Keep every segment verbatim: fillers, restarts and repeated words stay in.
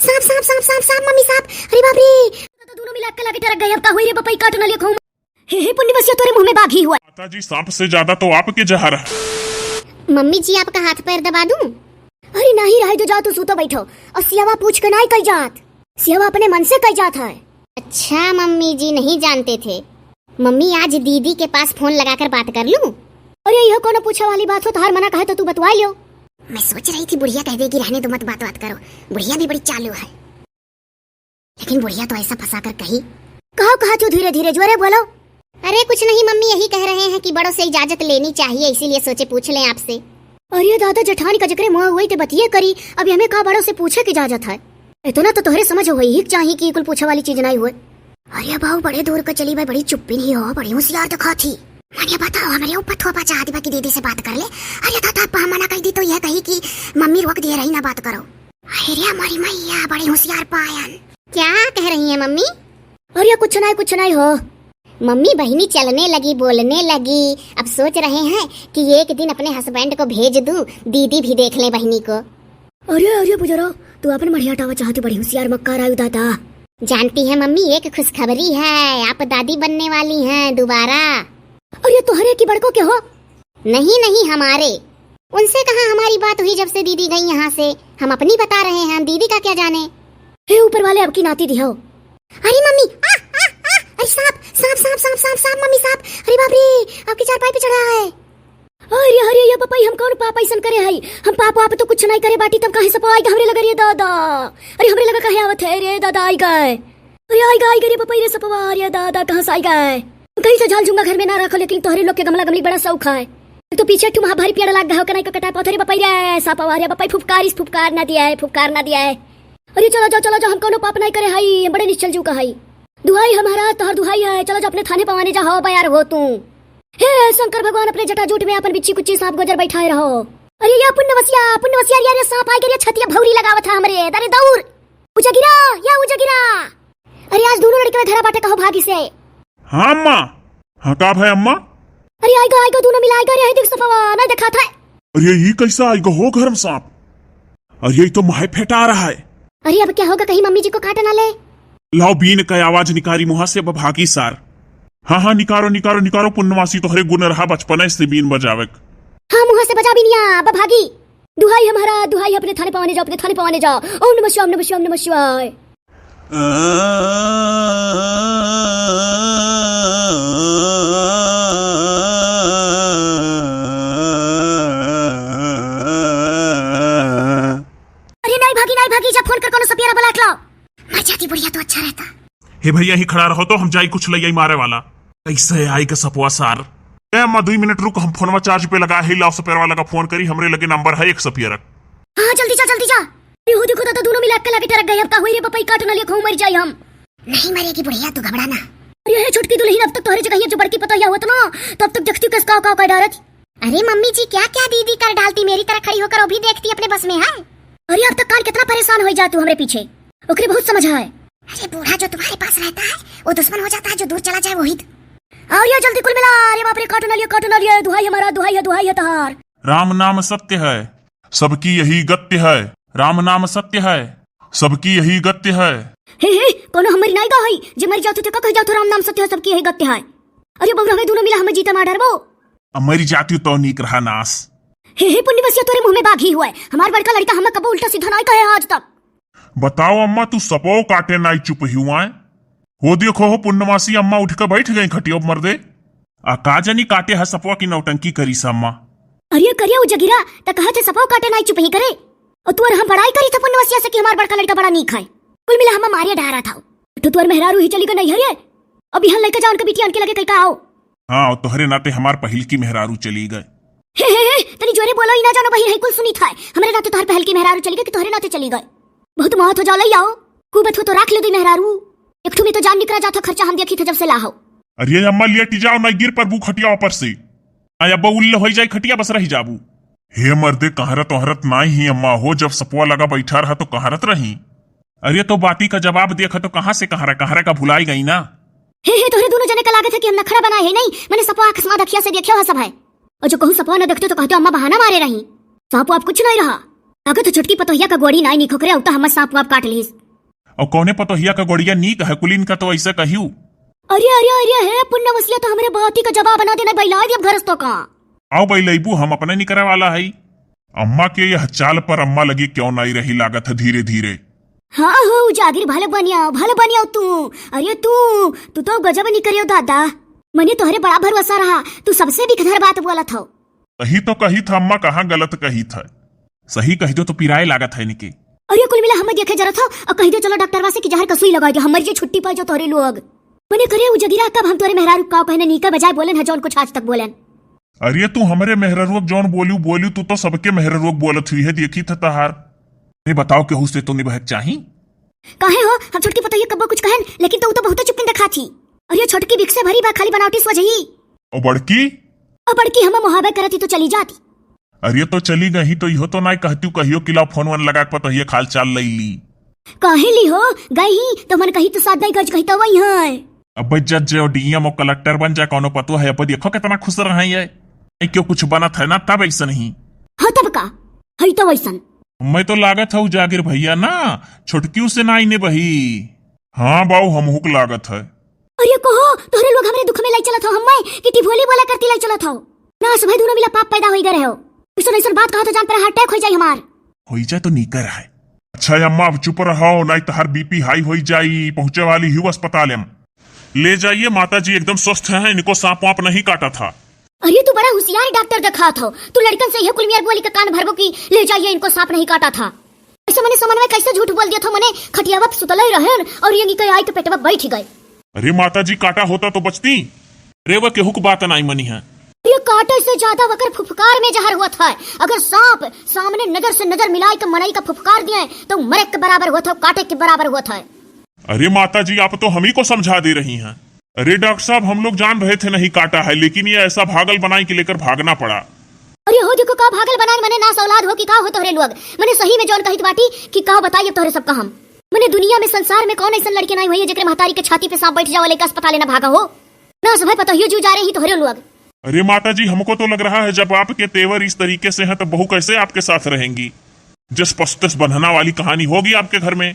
सांप, सांप, सांप, सांप, सांप, मम्मी सांप। अरे बाप रे। तो दोनों मिला के लागे टरक गए। अब का हुई रे बपई, काट ना लिया खाऊं। हे, हे पुण्यवसिया, तोरे मुंह में बाघ ही हुआ। माता जी, सांप से ज्यादा तो आपके जहर है। मम्मी जी, आपका हाथ पैर दबा दूं? अरे नाही, रहे दो, जाओ तू सूतो बैठो। और सियावा पूछ के नाही कई जात, सियावा अपने मन से कई जात है। अच्छा मम्मी जी, नहीं जानते थे। मम्मी, आज दीदी के पास फोन लगाकर बात कर लूं? अरे यह कौन पूछे वाली बात हो, तोहार मना कहे तो तू बतवा लियो। मैं सोच रही थी बुढ़िया कह देगी रहने दो, मत बात बात करो। बुढ़िया भी बड़ी चालू है। लेकिन बुढ़िया तो ऐसा फंसा कर कही। कहो कहा तू, धीरे धीरे जोरे बोलो। अरे कुछ नहीं मम्मी, यही कह रहे हैं कि बड़ों से इजाजत लेनी चाहिए, इसीलिए सोचे पूछ लें आपसे। अरे दादा, जेठानी का जकरे मुँह हुई ते बतिये करी, अब हमें का बड़ों से पूछे की इजाजत है? इतना तो तोहरे समझ होई ही चाही कि कुल पूछे वाली चीज नहीं हुए। अरे बाऊ, बड़े दूर का चली भाई, बड़ी चुप्पी नहीं हो, बड़ी होशियार दिखा थी। मने बताओ, हमरे ऊपर थोपा चाहती बा कि दीदी से बात कर ले। अरे दादा, अब हम मना कर दी तो यह कही कि मम्मी रोक दिए रही, ना बात करो। अरे हमारी मैया, बड़ी होशियार पायन। क्या कह रही है मम्मी? अरे कुछ नहीं, कुछ नहीं हो। मम्मी, बहिनी चलने लगी, बोलने लगी। अब सोच रहे हैं कि एक दिन अपने हस्बैंड को भेज दूं, दीदी भी देख लें बहिनी को। अरे अरे बुजरो, तू अपन मढ़िया टावा चाहती, बड़ी होशियार मक्कार आयु दादा। जानती है मम्मी, एक खुशखबरी है, आप दादी बनने वाली हैं दोबारा। अरे तोहरे की बड़को के हो? नहीं नहीं, हमारे। उनसे कहाँ हमारी बात हुई जब से दीदी गई यहाँ से। हम अपनी बता रहे हैं, हम दीदी का क्या जाने। हे ऊपर वाले, अब की नाती दिहो। अरे मम्मी, आ, आ, आ, अरे सांप, सांप, सांप, सांप, सांप, मम्मी सांप। अरे बाप रे, आपकी चारपाई पे चढ़ा है। अरे अरे, ये बपई, हम कौन पाप ऐसन करे हई? हम पाप वाप तो कुछ नहीं करे बाटी, तब काहे सपवा आई हमरे लगे रे दादा? अरे हमरे लगे काहे आवत है रे दादा? आई गए। अरे आई गए, आई गए रे बपई रे सपवा, अरे दादा कहाँ से आई गए? कहीं से झाल झुंगा घर में ना रखो, लेकिन तोहरे लोग के गमला गमली बड़ा शौक है। एक तो पीछे एक ठो महा भारी पेड़ लाग गए हो, कनाई का कटाए पाथरे बपई रे सपवा, अरे बपई फुफकारिस, फुफकार ना दिया है, फुफकार ना दिया है। अरे चलो जाओ, चलो जाओ, हम कौनो पाप नहीं करे हई, हम बड़े निश्चल जीव का हई। दुहाई हमारा, तोहर दुहाई है, चलो जाओ अपने थाने पवाने जा, हो बयार हो तू। हे शंकर भगवान, अपने जटाजूट में अपन बिच्छी कुच्ची सांप गोजर बैठाए रहो। अरे या पुण्यवसिया, पुण्यवसिया, अरे, अरे सांप आइ गए रे, छतिया भौरी लगावत है हमरे, अरे दौड़। उजगिरा, या उजगिरा। अरे आज दोनों लड़के में घरा बाटे, कहो भागी से। हाँ अम्मा। हाँ का भाई अम्मा? अरे आइगा, आइगा, दोनों मिला आइगा रे, है देख सफवा, नहीं देखा था। अरे ई कैसा आइगा हो घर में सांप? अरे ई तो माहे फेंटा रहा है। अरे अब क्या होगा, कहीं मम्मी जी को काट ना ले। लाओ बीन का आवाज निकारी मुहा से, बभागी सार। हाँ हाँ, निकारो निकारो निकारो, पुन्नवासी तोहरे गुण रहा बचपने से बीन बजावे क। हाँ, मुहा से बजा बीनिया, बभागी। दुहाई हमारा, दुहाई अपने थाने पवाने जाओ, अपने थाने पवाने जाओ। ओम नमः शिवाय, ओम नमः शिवाय, ओम नमः शिवाय। अरे नाई भागी, नाई भागी, जा फोन कर कोनो सपियरा बुला के लाओ। मर जाती बुढ़िया तो अच्छा रहता। हे भैया, ही खड़ा रहो तो हम जाई कुछ लइयाई मारे वाला। कैसे आई के सपवा सार? ए अम्मा, दुई मिनट रुक, हम फोनवा चार्ज पे लगा ही, लाओ सपेरा वाला का फोन करी, हमरे लगे नंबर है एक सपियरक। हाँ, जल्दी जा, जल्दी जा। ए हो देखो दादा, दोनों मिला के लागे टरक गए। अब का हुई रे बपई, काट ना लियो, खाऊं मर जाई हम। नहीं मरेगी बुढ़िया, तू घबरा ना। अरे हे छोटकी दुल्हन, अब तक तोहरे जगह जो बड़की पतोहिया होत ना, तब तक देखती हूँ किस काव काव कर डारत। अरे मम्मी जी, क्या क्या दीदी कर डालती, मेरी तरह खड़ी होकर वो भी देखती अपने बस में है। अरे अब तक कान कितना परेशान हो जा तू हमरे पीछे, ओकरे बहुत समझ है। अरे बूढ़ा जो तुम्हारे पास रहता है, वो दुश्मन हो जाता है, जो दूर चला जाए वही। और ये जल्दी कुल मिला, अरे बाप रे, काटो ना लियो, काटो ना लियो, दुहाई हमारा, दुहाई है, दुहाई है तहार। राम नाम सत्य है, सबकी यही गत्य है। राम नाम सत्य है, सबकी यही गत्य है। हे, हे, कोनो हमरी नाई गाव हई, जे मर जातू ते का कह जातू, राम नाम सत्य है, सबकी यही गत्य है। अरे बउरहवे, दोनों मिला हमें जीते मार डरबो। अब मर जातू तो नीक रहा नास। हे, हे, पुण्यवसिया, तोरे मुंह में बाघ ही हुआ है। हमार बड़का लड़का हमें कबो उल्टा सीधा नाई कहे आज तक। बताओ अम्मा, तू सपो काटे नाई चुप ही हुआ है? हो देखो हो पुन्नवासी, अम्मा उठ के बैठ गई खटिया पर मर्दे। आ का जानी काटे है सपवा की नौटंकी करी सा अम्मा। अरे करिया उजगिरा, त कहा थे सपवा काटे नाई चुप ही करे। और तू और हम बड़ाई करी था पुन्नवासिया से कि हमार बड़का लड़का बड़ा नीक है। कुल मिला हम मारिया डरा था। तो तू और मेहरारू ही चली गई नहीं हरे। अब यहाँ लड़का जा उनके बिटिया उनके लगे कहीं का आओ। हाँ, और तोहरे नाते हमार पहिल की मेहरारू चली गए। हे, हे, हे, तनी जोरे बोलो, ई ना जानो बहिर है, कुल सुनी था। हमरे नाते तोहर पहल की मेहरारू चली गए कि तोहरे नाते चली गए? बहुत मौत हो जाओ, लई आओ। कुबत हो तो राख ले दो मेहरारू। एक ठो में तो जान निकरा जाता, खर्चा हम देखी थे जब से लाहो। अरे अम्मा, लेटी जाओ, ना गिर परबू खटिया ऊपर से। आ अब्बा उल्ल होई जाई खटिया, बस रही जाबू। हे मर्दे, कहरत ओहरत नाई ही अम्मा हो, जब सपवा लगा बैठा रहा तो कहरत रही। अरे तो बाती का जवाब देख, तो कहाँ से कहरा, कहरा का भुलाई गई ना। हे, हे, तोहरे दोनों जने का लागत है कि हम नखड़ा बनाए है नहीं, मैंने सपवा अकस्मात अखिया से देखा हुआ सब है। और जो कहूँ सपवा न देखते तो कहते अम्मा बहाना मारे रही। सपवा अब कुछ नहीं रहा। अगर तो छोटकी पतोहिया का गोड़ी नाई निक होकरे, अउ तो हमर सांप वाप काट लिहिस। अउ कौने पतोहिया का गोड़िया नीक है, कुलीन का तो ऐसे कहियो। अरे, अरे, अरे, हे पुन्नवसिया, तो हमरे बाती का जवाब ना देना, बैला दिया घर तो का। आओ बैलैबू, हम अपने निकरे वाला है। अम्मा के यह चाल पर अम्मा लगी क्यों नाई रही लागत है धीरे धीरे। हाँ हो, उजागिर भले बनिया, भले बनिया तू। अरे तू, तू तो गजब निकरियो दादा। मने तोहरे बड़ा भरोसा रहा, तू सबसे बिखधर बात बोलत हो। सही तो कही था अम्मा, कहाँ गलत कही था? सही कही दो तो पिराए लागत है इनके। अरे कुल मिला हमें देखे जरत हो और कही दो चलो डॉक्टरवा से कि जहर का सुई लगा दे, हम मर जे छुट्टी पाए जो तोहरे लोग। मने करे उजगिरा कब हम तोरे मेहरारू का कहने नीका बजाय बोलेन है जौन कुछ आज तक बोलेन। अरे तू हमरे मेहररुआ के जौन बोलियो, बोलियो, तू तो सबके मेहररुआ के बोलत हुई है, देखी था तहार। अरे बताओ, केहू से तो निबहक चाही। काहे हो, हम छोटकी पतोहिया कब्बो कुछ कहन, लेकिन तो उ तो बहुते चुपिन देखात ही। अरे छोटकी बिक से भरी बा, खाली बनावटी सोझही। ओ बड़की? ओ बड़की, हम मुहाबे करती तो चली जाती। अरे तो चली गई तो इहो तो नाई कहती, कहियो कि लाओ फोन वन लगा के पतोहिया खाल चाल लई ली। काहे ली हो? गई ही तो मन कही तो सात दाई गज कही तो वही है। अबे जज और डीएम और कलेक्टर बन जा, कौनो पतो है, अब देखो कितना खुश रहे ये। नहीं क्यों कुछ बनत है ना, तब ऐसा नहीं। हाँ, तब का? है तो वैसन। मैं तो लागत है उजागिर भैया ना, छोटकियों से ना इने बही। हाँ बाऊ, हमहू के लागत है। अरे कहो, तोहरे लोग हमरे दुख में लाई चलत हो, हम्मे कि टिभोली बोला करती लाई चलत हो। ना सुबह दोनों मिला पाप पैदा होई गए रहो। ऐसन ऐसन बात कहा तो जान पर हार्ट अटैक हो जाई हमार। होई जाए तो नीकर है। अच्छा अम्मा, अब चुप रहो, नहीं तो हर बीपी हाई होई जाई, पहुंचे वाली ही अस्पताल में। ले जाइए, माता जी एकदम स्वस्थ हैं, इनको सांप वाप नहीं काटा था। अरे तू बड़ा होशियार डॉक्टर देखात हो, तू लड़कन से यह कुल मियार बोली के कान भरबो कि ले जाइए इनको सांप नहीं काटा था। ऐसे मने समन्वय कैसे झूठ बोल दिया था, मने खटियावा पे सुतले रहन और ये निकल आई के पेटवा बैठ गए। अरे माता जी, काटा होता तो बचती। अरे वह केहू के बात नाई मनी है। ये काटे से ज्यादा वकर फुफकार में जहर हुआ था। अगर सांप सामने नजर से नजर मिलाई के मनई का फुफकार दिए तो मरे के बराबर हुआ था, काटे के बराबर हुआ था। अरे माता जी, आप तो हम ही को समझा दे रही हैं। अरे डॉक्टर साहब, हम लोग जान रहे थे नहीं काटा है, लेकिन ये ऐसा भागल बनाई के लेकर भागना पड़ा। अरे हो देखो का भागल बनाए, मने नास औलाद हो कि का हो तोहरे लोग। मने सही में जौन कहित बाटी कि का बताई अब तोहरे सबका हम। मने दुनिया में, संसार में कौन ऐसन लड़के नाई हुई है जेकरे महतारी के छाती पे सांप बैठ जाओ लेकर अस्पताल ना भागा हो। नास भाई पतोहियो जू जा रही तोहरे लोग। अरे माता जी, हमको तो लग रहा है जब आपके तेवर इस तरीके से हैं तो बहू कैसे आपके साथ रहेंगी? जस पस्तस बंधना वाली कहानी होगी आपके घर में।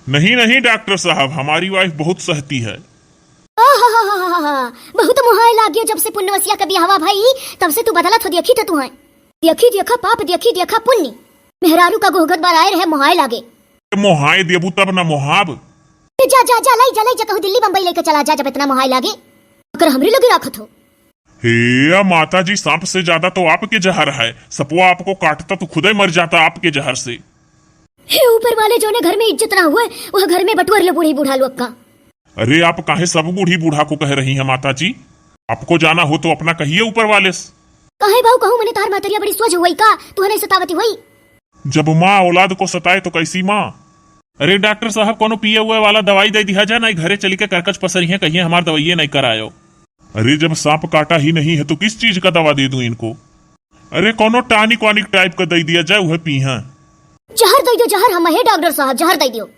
नहीं, नहीं डॉक्टर साहब, हमारी वाइफ बहुत सहती है। आहाहाहा, बहुत मुहाय लागियो जब से पुन्नवसिया का बियाहवा भई, तब से तू बदलत हो, देखी तो तू है। देखी देखा पाप, देखी देखा पुण्य। मेहरारू का गोहगत बराए रहे, मुहाय लागे। मोहाय देबू तब ना मोहाब। जा, जा, जा, लाई जा, लाई जा, कहूँ दिल्ली बम्बई लेके चला जा, जब इतना मुहाय लागे। अगर हमरे लगे राखत हो। हे माता जी, सांप से ज्यादा तो आपके जहर है। सपवा आपको काटता तो खुदे मर जाता आपके जहर से। हे ऊपर वाले, जोने घर में इज्जत ना हुए, वह घर में बटुअर लो बूढ़ी बूढ़ा लोग का। अरे, आप काहे सब बूढ़ी बूढ़ा को कह रही हैं माता जी? आपको जाना हो तो अपना कहिए ऊपर वाले से। काहे बाऊ, कहूँ मने तार महतरिया बड़ी सोझ हुई का, तुहने सतावती हुई? जब माँ औलाद को सताए तो कैसी माँ? अरे डॉक्टर साहब, कोनो पिए हुए वाला दवाई दे दिया जाए, नहीं घरे चली के करकच पसरी है, कहिए हमार दवाइये नहीं करायो। अरे, जब सांप काटा ही नहीं है तो किस चीज का दवा दे दूं इनको? अरे, कोनो टॉनिक वॉनिक टाइप का दे दिया जाए, वह पी हैं। जहर दे दो, जहर। हम है डॉक्टर साहब, जहर दे दो।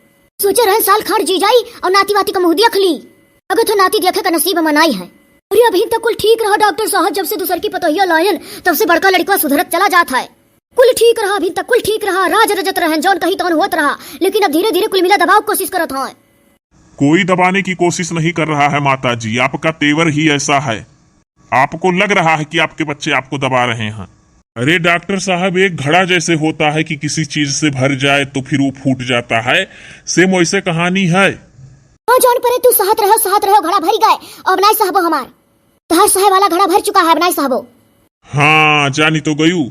सोचे रहे साल खाड़ जी जाई और नाती वाती का मुंह देख ली। अगर तो नाती देखे का नसीब में नाई है। अरे, अभी तक कुल ठीक रहा डॉक्टर साहब, जब से दूसर की पतोहिया लायन, तब से बड़का लड़का सुधरत चला जात है। कुल ठीक रहा, अभी तक कुल ठीक रहा, राज रजत रहन, जौन कही तौन होत रहा, लेकिन अब धीरे धीरे कुल मिला दबाव कोशिश करत है। कोई दबाने की कोशिश नहीं कर रहा है माता जी, आपका तेवर ही ऐसा है। आपको लग रहा है कि आपके बच्चे आपको दबा रहे हैं। अरे डॉक्टर साहब, एक घड़ा जैसे होता है कि किसी चीज से भर जाए तो फिर वो फूट जाता है, सेम वैसे कहानी है। हाँ, जौन परे तू सहत रहो, सहत रहो, घड़ा भर गए, अब नाई सहबो हमार। तहर सहे वाला घड़ा भर चुका है, अब नाई सहबो। हाँ, जानी तो गयू।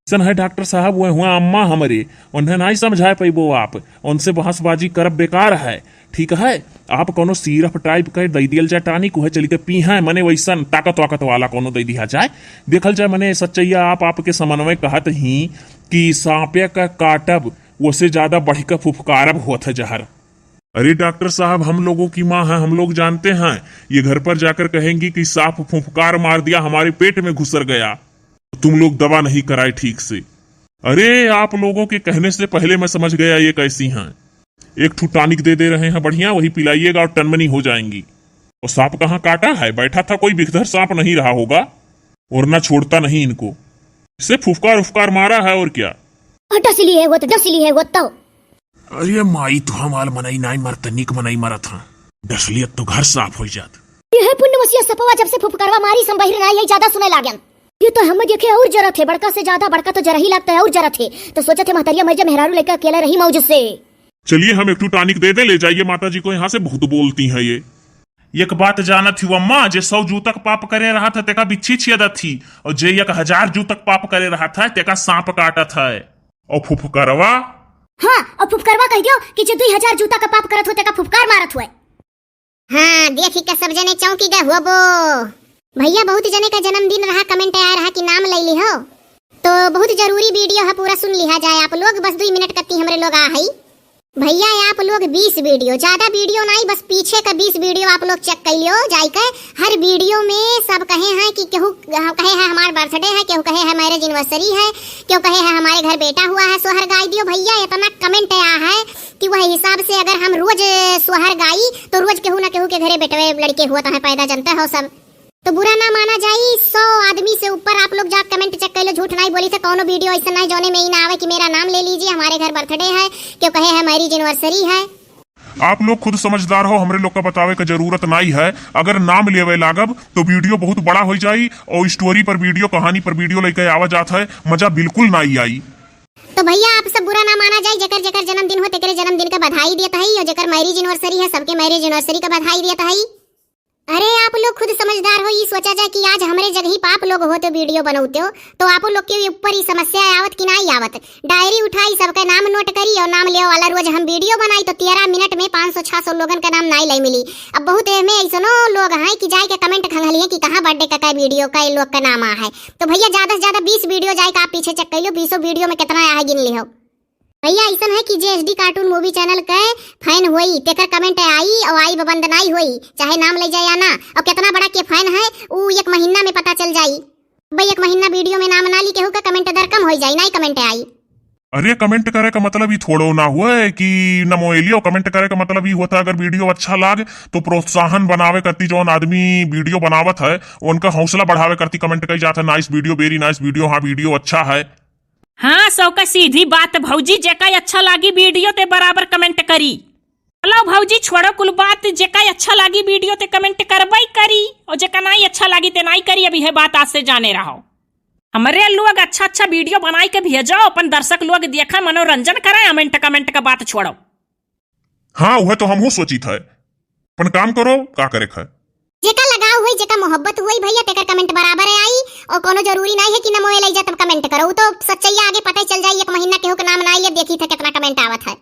ऐसन है डॉक्टर साहब, वह हुआ अम्मा हमरे, उन्हें नाई समझाए पैबो आप, उनसे बहसबाजी करब बेकार है, ठीक है? आप कोनो सिरप टाइप के दे दियल जाए टॉनिक, उहे चली के पी हैं, मने वैसन ताकत वाकत वाला कोनो दे दिया जाए, देखल जाए। मने सच्चैया आप, आपके समन्वय कहत ही कि सांपे का काटब, वसे ज्यादा बढ़ के फुफकारब होत है जहर। अरे डॉक्टर साहब, हम लोगों की माँ है, हम लोग जानते हैं। ये घर पर जाकर कहेंगी कि सांप फुफकार मार दिया, हमारे पेट में घुसर गया, तुम लोग दवा नहीं कराए ठीक से। अरे, आप लोगों के कहने से पहले मैं समझ गया ये कैसी हैं। एक ठू टॉनिक दे दे रहे हैं बढ़िया, वही पिलाइएगा और टनमनी हो जाएंगी। और सांप कहाँ काटा है, बैठा था कोई, बिखधर सांप नहीं रहा होगा, और ना छोड़ता नहीं इनको। इसे फुफकार उफकार मारा है और क्या। और डसली है वो तो, डसली है वो तो। अरे माई, तू हमाल मनई नाई मरत, निक मनई मरत हाँ। डसलियत तो घर साफ होइ जात। यह पुण्यवसिया सपवा जब से फुफकरवा मारी संबहिर नाई है, ज्यादा सुने लागन। ये तो हम देखे और जरत है, बड़का से ज्यादा, बड़का तो जरही लगता है और जरत है। तो सोचत है महतरिया मर जा, मेहरारू लइका अकेला रही मौज से। चलिए हम एक ठो tonic दे दें, ले जाइए माता जी को यहाँ से, बहुत बोलती हैं ये। एक बात जानत ही अम्मा, जे सौ जूतक पाप करे रहत है, तेका बिच्छी छेदत ही, और जे एक हजार जूतक पाप करे रहत है, तेका सांप काटत है। और फुफकरवा? हाँ, और फुफकरवा कह दियो कि जे दुई हजार जूता का पाप करत हो, तेका फुफकार मारत हुए। हाँ, देखी के सब जने चौंकी गए होबो। भैया, बहुत जने का जन्मदिन रहा, comment आया रहा कि नाम ले ली हो, तो बहुत जरूरी video है, पूरा सुन लिहा जाए आप लोग। बस दुई मिनट कत्ती हमरे लोग आ हई। भैया, आप लोग बीस video, ज्यादा video नहीं, बस पीछे का बीस video आप लोग check कर लियो जाइके। हर video में सब कहे हैं कि केहू कहे है हमार birthday है, केहू कहे है marriage anniversary है, केहू कहे है हमारे घर बेटा हुआ है, सोहर गाय दियो। भैया, इतना comment आया है कि वह हिसाब से अगर हम रोज सोहर गाई तो रोज केहू ना केहू के घरे बेटवे लड़के हुआ तो है पैदा, जनते हो सब। तो बुरा ना माना जाई, सौ आदमी से ऊपर आप लोग जा comment check कर लो, झूठ नहीं बोली थे, कौनो video ऐसा नहीं जौने में ही ना आवे कि मेरा नाम ले लीजिए, हमारे घर birthday है, केहू कहे है marriage anniversary है। आप लोग खुद समझदार हो, हमरे लोग का बतावे का जरूरत नाई है। अगर नाम लेवे लागब तो video बहुत बड़ा हो जाई और story पर video, कहानी पर video लेके आवा जात है, मजा बिल्कुल नाई आई। तो भैया, आप सब बुरा ना माना जाई, जेकर जेकर जन्मदिन हो तेकरे जन्मदिन का बधाई देत हई और जेकर marriage anniversary है सबके marriage anniversary का बधाई देत हई। अरे, आप लोग खुद समझदार हो, ई सोचा जाए कि आज हमरे जगही पे आप लोग होते video बनौते हो, तो आप लोग के ऊपर ई समस्या आवत कि नाई आवत? Diary उठाई, सबके नाम note करी और नाम लेवे वाला रोज हम video बनाई, तो तेरह मिनट में पाँच सौ छह सौ लोगन का नाम नाई लाई मिली। अब बहुत एमे ऐसनो लोग हैं कि जाए के comment खंगलिए कि कहाँ birthday का, का video का लोग का नाम आ है। तो भैया, ज्यादा से ज्यादा बीस video जाए का आप पीछे check कर लो, बीसों video में कितना आ है, गिन लिहो। भैया, अइसन है कि जे एस डी cartoon movie channel के fan होई, तेकर comment आई और आई बंद नाई होई, चाहे नाम ले जाए या ना। और कितना बड़ा के fan है, ऊ एक महीना में पता चल जाई। भाई, एक महीना video में नाम ना ली केहू का, comment दर कम होई जाई, नाई comment आई। अरे, comment करे का मतलब ई थोड़ो ना हुए कि नमो एलियो। Comment करे का मतलब ई होता, अगर video अच्छा लाग तो प्रोत्साहन बनावे करती, जौन आदमी video बनावत है उनका हौसला बढ़ावे करती comment कई जात है, nice video, very nice video, हाँ video अच्छा है। हाँ, सबका सीधी बात भौजी, जेका अच्छा लागी video ते बराबर comment करी। चलो भौजी, छोड़ो कुल बात, जेका अच्छा लागी video ते comment करबई करी, और जेका नाई अच्छा लागी ते नाई करी। अब यह बात आज से जाने रहो। हमरे लोग अच्छा अच्छा video बनाई के भेजो, अपन दर्शक लोग देखा, मनोरंजन करे, comment comment का बात छोड़ो। हाँ, वह तो हमहू सोचित है। अपन काम करो, का करे है। जेका लगाव होई, जेका मोहब्बत होई भैया, तेकर comment बराबर है आई। और कोनो जरूरी नहीं है कि नमोए लई जा तब comment करो, उ तो सच्चाई आगे पता चल जाई। एक महीना केहू के नाम ना आइए, देखी था कितना comment आवत है।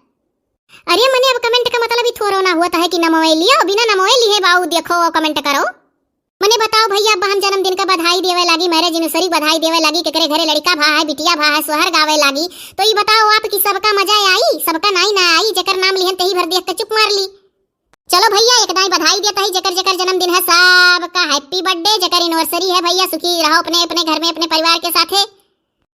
अरे मने, अब comment का मतलब ही थोड़ो ना होता है कि नमोए लियो, बिना नमोए लिए बाऊ देखो और comment करो। मने बताओ भैया, अब हम जन्मदिन का बधाई देवे लागी, marriage anniversary बधाई देवे लागी, केकरे घरे लड़का भा है, बिटिया भा है, सोहर गावे लागी, तो ई बताओ आप कि सबका मजा आई, सबका नाई ना आई, जेकर नाम लिहन तेही भर देख के चुप मार ली। चलो भैया, एक दाई बधाई देता ही, जेकर जेकर जन्मदिन है सबका happy birthday, जेकर anniversary है भैया, सुखी रहो अपने अपने घर में अपने परिवार के साथे।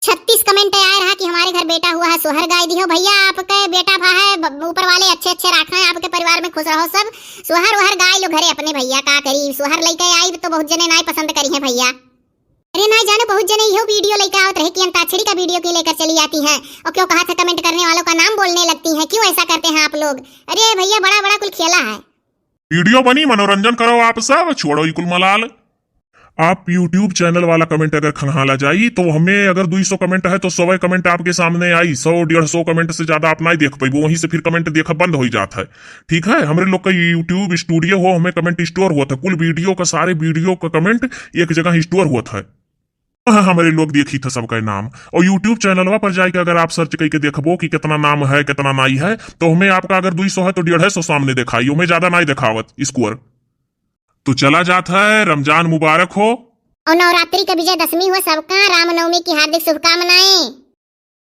छत्तीस comment आए रहा कि हमारे घर बेटा हुआ है, सोहर गाय दिहो भैया, आपके बेटा भा है, ब-, ऊपर वाले अच्छे अच्छे राखें, आपके परिवार में खुश रहो सब। सोहर वोहर गाय लो घरे अपने भैया, का करी, सोहर लेके आई तो बहुत जने नाई पसंद करी है भैया। अरे नाई जानो, बहुत जने इहो video लेके आवत रहे कि अंताक्षरी का video क्यों लेकर चली आती हैं और क्यों कहा था comment करने वालों का नाम बोलने लगती हैं, क्यों ऐसा करते हैं आप लोग? अरे भैया, बड़ा बड़ा कुल खेला है। Video बनी, मनोरंजन करो आप सब, छोड़ो ई कुल मलाल। आप YouTube channel वाला comment अगर खंगाला जाई तो हमें अगर दुई सौ comment है तो सौ comment आपके सामने आई, सौ डेढ़ सौ comment से ज्यादा आप नाई देख पाइबो, वहीं से फिर comment देखा बंद हो जात है। ठीक है, हमरे लोग का YouTube studio हो, हमें comment store होत है, कुल video का, सारे video का comment एक जगह store होत है। हाँ, हमरे लोग देखी था सबका नाम। और YouTube चैनलवा पर जाके अगर आप search करके देखबो कि कितना नाम है, कितना नाई है, तो हमें आपका अगर दुई सौ है तो डेढ़ सौ सामने दिखाई, हमें ज्यादा नाई दिखावत score। तो चला जात है, रमजान मुबारक हो। और नवरात्रि का विजयदशमी हो सबका, रामनवमी की हार्दिक शुभकामनाएं।